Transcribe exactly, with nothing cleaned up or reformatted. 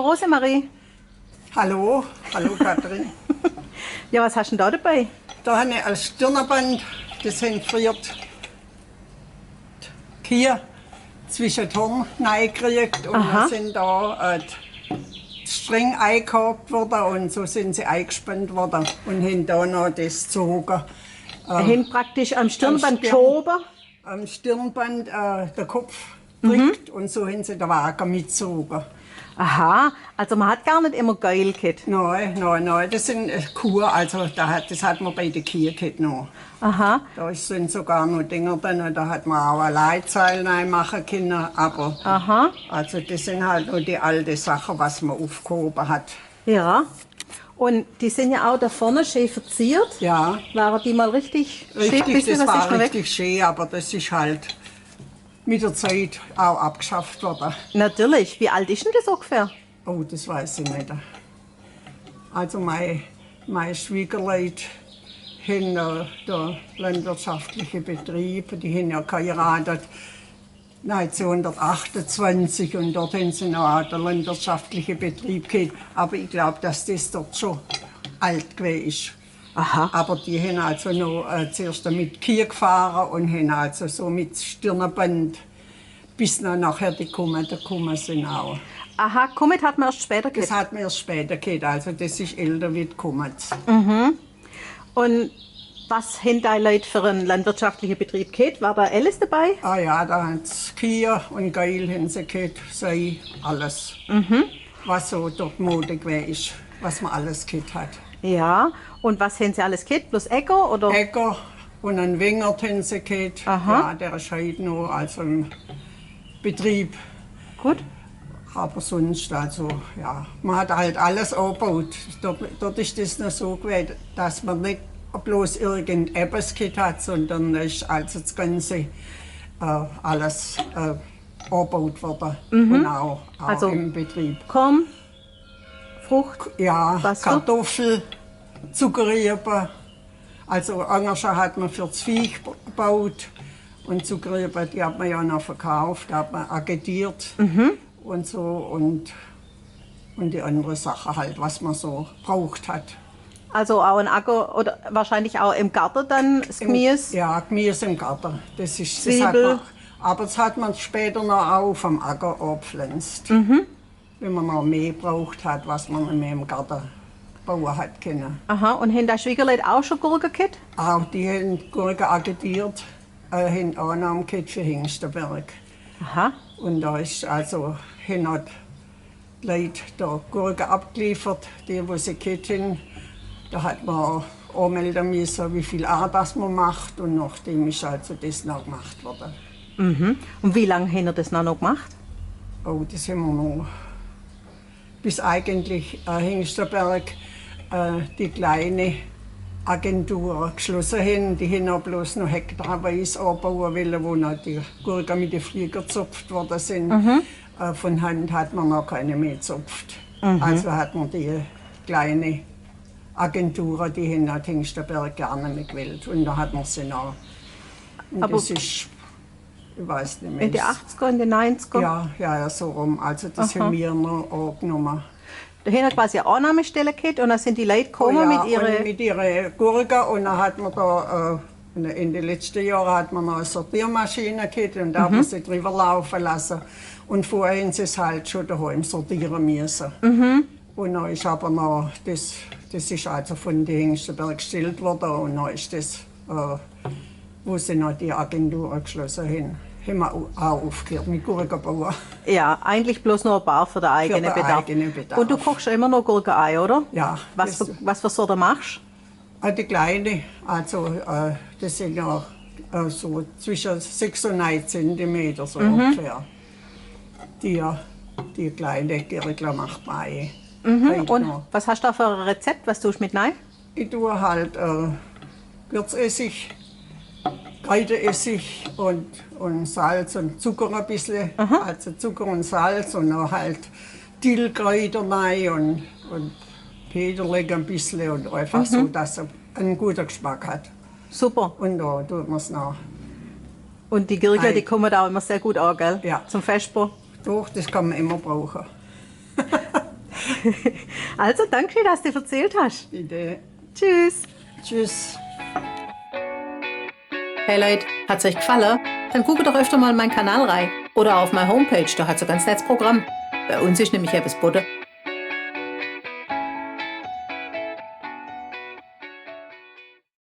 Rosemarie. Hallo, hallo Katrin. Ja, was hast du denn da dabei? Da habe ich als Stirnband, das haben früher die Kühe zwischen die Horn reingekriegt und dann sind da, äh, die Stränge eingehakt worden und so sind sie eingespannt worden und haben da noch das gezogen. Äh, haben praktisch am Stirnband geschoben? Am Stirnband, äh, den Kopf gedrückt und so haben sie den Wagen mitgezogen. Aha, also man hat gar nicht immer Gäul gehabt. Nein, nein, nein, das sind, äh, Kühe, also da hat, das hat man bei den Kühen gehabt noch. Aha. Da ist, sind sogar noch Dinger drin, da hat man auch ein Leitseil reinmachen können, aber also das sind halt nur die alten Sachen, was man aufgehoben hat. Ja. Und die sind ja auch da vorne schön verziert. Ja. Waren die mal richtig schön? Richtig, das war richtig schön, aber das ist halt mit der Zeit auch abgeschafft worden. Natürlich. Wie alt ist denn das ungefähr? Oh, das weiß ich nicht. Also meine, meine Schwiegerleute haben, äh, den landwirtschaftlichen Betrieb, die haben ja geheiratet neunzehnhundertachtundzwanzig und dort haben sie noch auch den landwirtschaftlichen Betrieb gehabt. Aber ich glaube, dass das dort schon alt gewesen ist. Aha. Aber die haben also noch, äh, zuerst damit Kühe gefahren und haben also so mit Stirnband bis dann nachher die Kummer, der Kummer sind auch. Aha, Kummet hat man erst später gehabt? Das hat man erst später gehabt, also das ist älter wie die Kummer. Mhm. Und was haben die Leute für einen landwirtschaftlichen Betrieb gehabt? War da alles dabei? Ah ja, da haben sie Kühe und Gäul haben sie gehabt, Sei, alles. Mhm. Was so dort Mode gewesen ist, was man alles gehabt hat. Ja, und was haben sie alles gehabt? Bloß Äcker, oder? Äcker und einen Wingert haben sie gehabt. Aha. Ja, der ist heute noch, also im Betrieb. Gut. Aber sonst, also, ja, man hat halt alles angebaut. Dort, dort ist das noch so gewesen, dass man nicht bloß irgendetwas gehabt hat, sondern es ist also das Ganze, äh, alles, äh, angebaut worden. Mhm. Und auch, auch also im Betrieb. Korn, Frucht, ja, was so? Kartoffel, Zuckerrübe. Also Angersche hat man fürs Vieh gebaut und Zuckerrübe, die hat man ja noch verkauft, da hat man agitiert und so und, und die andere Sache halt, was man so braucht hat. Also auch ein Acker oder wahrscheinlich auch im Garten dann das Gemüse? Ja, Gemüse im Garten. Das ist, das hat man, aber das hat man später noch auch auf dem Acker angepflanzt. Mhm. Wenn man noch mehr gebraucht hat, was man mehr im Garten bauen hat können. Aha, und haben da Schwiegerleute auch schon Gurken gehabt? Auch die haben Gurken agitiert, äh, haben Annahmen gehabt für Hengstenberg. Aha. Und da ist also, haben auch die Leute da Gurken abgeliefert, die, wo sie gehabt haben. Da hat man anmelden müssen, wie viel Ar das man macht und nachdem ist also das noch gemacht worden. Mhm. Und wie lange haben ihr das noch gemacht? Oh, das haben wir noch, bis eigentlich, äh, Hengstenberg, äh, die kleine Agentur geschlossen haben. Die haben auch bloß noch hektarweise anbauen wollen, wo noch die Gurken mit den Fliegern gezupft worden sind. Mhm. Äh, von Hand hat man noch keine mehr gezupft. Mhm. Also hat man die kleine Agentur, die haben halt Hengstenberg gar nicht mehr gewählt. Und da hat man sie noch. Und aber das ist, ich weiß nicht mehr. In den achtziger, in den neunziger? Ja, ja, ja, so rum. Also das haben wir noch angenommen. Da haben wir quasi eine Annahmestelle gehabt und da sind die Leute gekommen mit ihren, mit ihren Gurken und dann hat man da, äh, in, in den letzten Jahren hat man noch eine Sortiermaschine gehabt und da hat man sie drüber laufen lassen. Und vorher haben sie es halt schon daheim sortieren müssen. Mhm. Und dann ist aber noch, das, das ist also von den Hengstenberg gestellt worden und dann ist das, äh, wo sie noch die Agentur geschlossen haben, haben wir au-, auch aufgehört mit Gurkenbauen. Ja, eigentlich bloß noch ein paar für den eigenen Bedarf. Für den eigenen Bedarf. Und du kochst immer noch Gurken ein, oder? Ja. Was für, was für Sorte machst du? Ah, die kleine, also, äh, das sind ja, äh, so zwischen sechs und neun Zentimeter so ungefähr. Die, die kleine Gurken macht man ein. Mhm. Und was hast du da für ein Rezept, was tust du mit rein? Ich tue halt, äh, Gewürzessig, Kräuteressig und, und Salz und Zucker ein bisschen. Aha. Also Zucker und Salz und dann halt Dillkräuter rein und, und Peterling ein bisschen und einfach so, dass es einen guten Geschmack hat. Super. Und da tut man es nach. Und die Gurken, die kommen da auch immer sehr gut an, gell? Ja. Zum Vesper. Doch, das kann man immer brauchen. Also, danke, dass du verzählt hast. Bitte. Tschüss. Tschüss. Hey Leut, hat's euch gefalle? Dann guckt doch öfter mal in mein Kanal rei. Oder auf meine Homepage, da hat's ein ganz nettes Programm. Bei uns ist nämlich etwas gebote,